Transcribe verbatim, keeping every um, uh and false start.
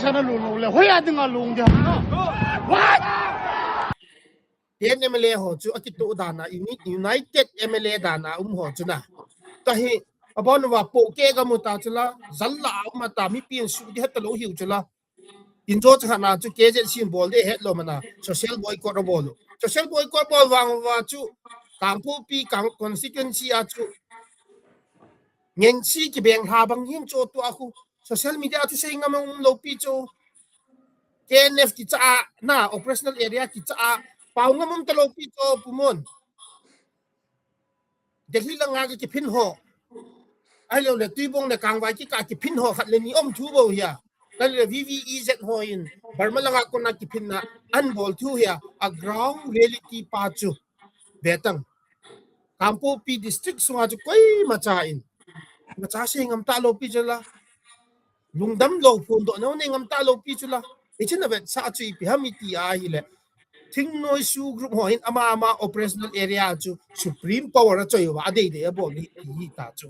Ana lung lou le, hoiya dinga lung dia. What? Ten M L A ho chu akitoh dan a, uni-, United M L A dan a um ho chu na. Tahi, abon uva pohkeh gam u ta chu la, jal la a um a ta, mipin su di het ta lou hiu chu la. Injo chu hana chu K Z C in bol de het lou mana, social boycott abol u. Social boycott bol vang uva chu, Kangpokpi, Kang constituency a chu, ngensi kibeng lha bang hin cho tu a khu. Social media a chu sei ngam um lou pi chu. K N F kicha a, na, operational area kicha a, pao ngam um ta lou pi chu, Pu Mon. Delhi langa kiphin ho. Ahilou le, Tuibong le Kangvai kikah kiphin ho khat le ni um thu bou hia. Ahilou le, V V E Z ho in, Burma langa kona kiphin na, an bol thu hia, a ground reality pa chu. Ve tang. Kangpokpi district sunga chu koima cha in. Macha sei ngam ta lou pi chu la. Lungdam lou phondoh nau nei ngam ta lou pi chu la. Hiche na vetsah chu ipi ham iti ahile. Thingnoi SoO group ho hin ama ama operational area chu supreme power a choi uva, adei dei abol hi, hi ta chu.